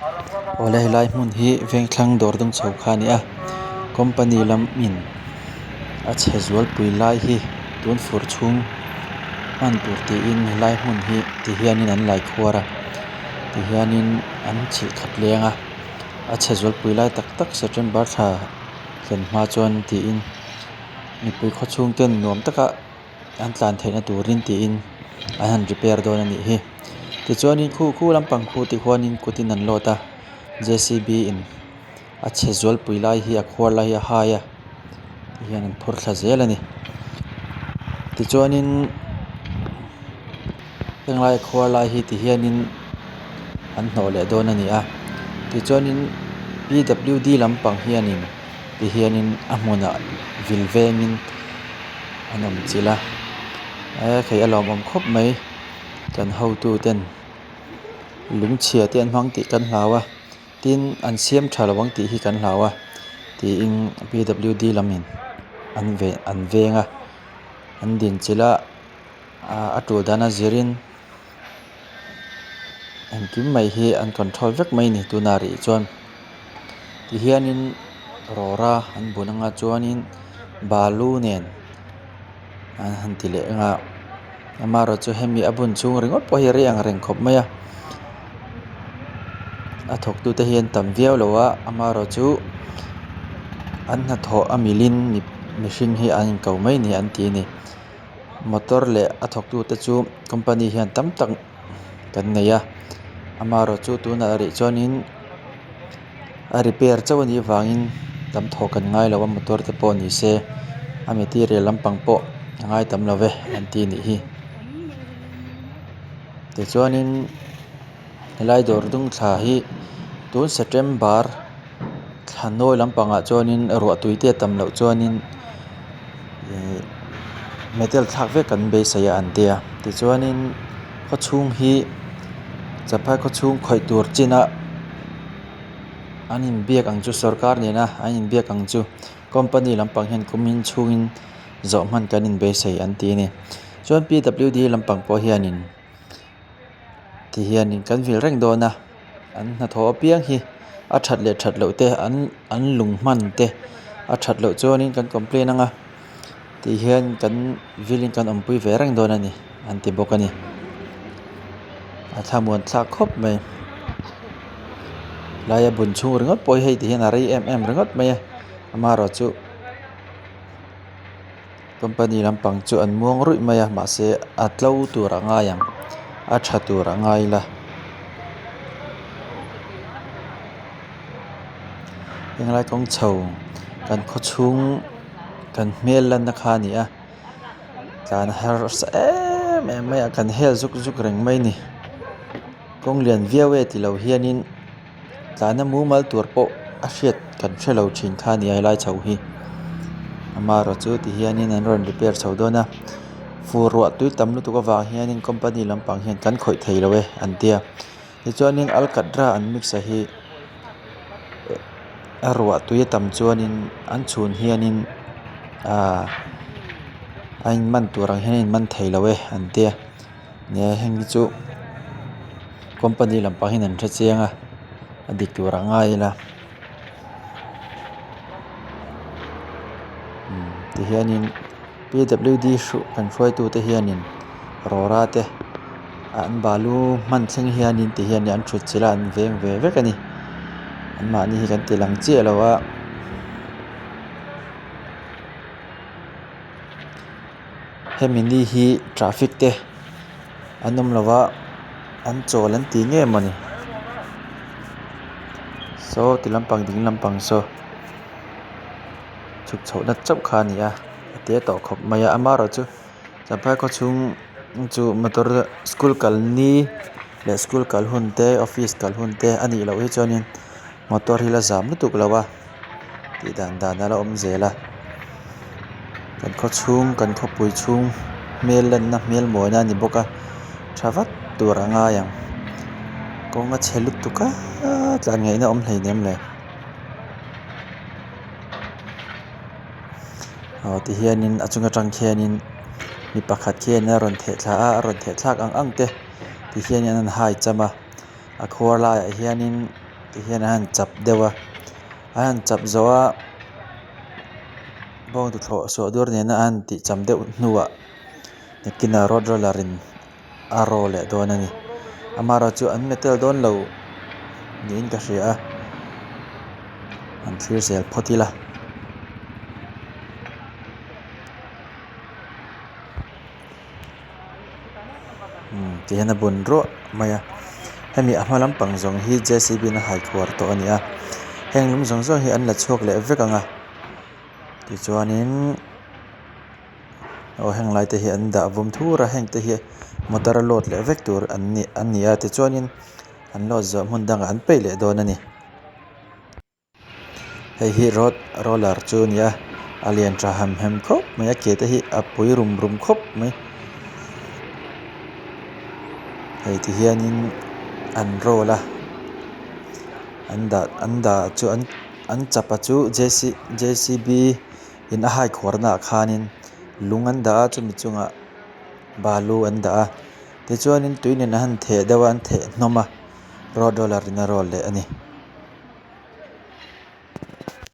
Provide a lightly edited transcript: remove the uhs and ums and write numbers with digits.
Awle helai hmun hi vengthlang dawr dung chho kha a ni a company lam in a chhe zualpui lai hi tun fur chhung hman tur tiin helai hmun hi ti hianin an lai khuar a ti hianin an chhilh khat leng a a chhe zualpui lai tak tak september thla thlen hma chuan tiin mipui khaw chhung ten nuam taka an tlan theih na turin tiin an han repair dawn a nih hi tichuanin khu khu lampang khu ti khuanin kut in an load a j c b in a chhe zualpui lai hi a khuar lai hi a hai a tihian an phur thla zel a ni tichuanin henglai khuar lai hi ti hianin an hnawh leh dawn a ni a tichuanin p w d lampang hianin ti hianin a hmunah vil vengin an awm chilh a e hei a lawmawm khawp mai kan hotu ten lungchhia te an hmang tih kan hlau a tin an siam tha lo ang tih hi kan hlau a tiin p w d lamin an ve an veng a an din chilh a ah a tul dan a zirin engkim mai hi an control vek mai a ni tunah rih chuan tihianin rawra an bun anga chuanin balu nen an han ti leh ang a amaherawhchu hemi a bun chhung ringawt pawh hi a rei ang reng khawp mai a a thawk tute hi an tam viau lo a amaherawhchu an hnathawh a milin mihring hi an inko mai a ni an ti a ni. Motor leh a thawk tute chu company hian tam tak kan nei a amaherawhchu tunah rih chuanin a repair chauh anih avangin tam thawk kan ngai lo a motor te pawh ni se a material lampang pawh a ngai tam lo ve an ti anih hi tichuanin helai dawr dung thla hi tun september thla nawi lampangah chuanin ruahtui te a tam loh chuanin ihh metal thlak vek an beisei a an tia tichuanin khaw chhung hi champhai khaw chhung khawih tur chin a an inbiak ang chu sorkar nena an inbiak ang chu company lampang hian kumin chhungin zawh hman kan inbeisei an ti a ni chuan p w d lampang pawh hianin. Ti hianin kan vil reng dawn a an hnathawh apiang hi a that leh that loh te an an lung hman te a that loh chuanin kan complain ang a ti hian kan vilin kan awmpui ve reng dawn a ni an ti bawk a ni a thlamuan thlak khawp mai laia bun chhung ringawt pawh hi hei ti hian a rei em em ringawt mai a amaherawhchu. Company lampang chu an muang ruih mai a mahse a tlo tur a ngai ang a tha tur a ngai ila henglai kawng chho kan khaw chhung kan hmel lanna kha a ni a tlan harsa em em mai a kan hel zuk zuk reng mai a ni kawng lian viau e tilo hianin. Tlana mumal tur pawh a hriat kan hre lo thin kha a ni a helai chho hi amaherawhchu ti hianin an rawn repair chho dawn a fur ruah tui tam lutuk avang hianin company lampang hian kan khawih thei lo e an tia tichuanin alkatra an mix a hi a ruah tui a tam chuanin an chhun hianin ahh a in man tur ang hian a in man thei lo e an tia. Nia heng hi chu company lampang hian an hre chiang a a dik tur a ngai ila umm ti hianin p w d hruh kan hruaitu te hianin rawra te an balu hman thleng hianin ti hian an thut chilh a an veng ve vek a ni anmahni hi kan ti lang chiah lo a. Hemi ni hi traffic te an awm lo va an chawl an ti nge mawni saw ti lampang ding lampang saw chhuk chhoh na chauh kha a ni a a te tawh khawp mai a amaherawhchu champhai khaw chhung chu motor school kal ni leh school kal hun te office kal hun te a nih loh hi chuanin motor hi la zam lutuk lo a. Tih dan dan a la awm zel a kan khaw chhung kan khawpui chhung hmel lanna hmel mawina a ni bawk a tha vat tur a ngai ang kawng a chhe lutuk a tlan ngaihna awm hleinem le aw ti hianin a chung atang khianin mi pakhat khian a rawn theh thla a a rawn theh thlak ang ang te ti hianin an han hai cham a a khuar laiah hianin. Ti hian an han chap deuh a an han chap zawh ah bawngtuthlawh suahdur nena an han tih cham deuh hnuah nakinah road roller in a roll leh dawn a ni amaherawhchu an metal dawn lo niin ka hria a han thlir zel phawt ila. Umm ti hian a bun ruah mai a hemi a hma lampang zawng hi j c b in a hai khuar tawh a ni a heng lung zawng zawng hi an la chhuak leh vek ang a tichuanin aw heng lai te hi an dah vum thur a heng te hi motor a load leh vek tur an ni an ni a tichuanin an load zawh hmun dangah an peih leh dawn a ni. Hei hi road roller chu a ni a a lian tha hem hem khawp mai a ke te hi a pui rum rum khawp mai hei ti hianin an roll a an dah an dah chu an an chap a chu j c j c b in a hai khuar naah khanin lung an dah a chumi chungah balu an dah a tichuanin tui nen an han theh deuh a an theh hnawm a road roller in a roll leh a ni.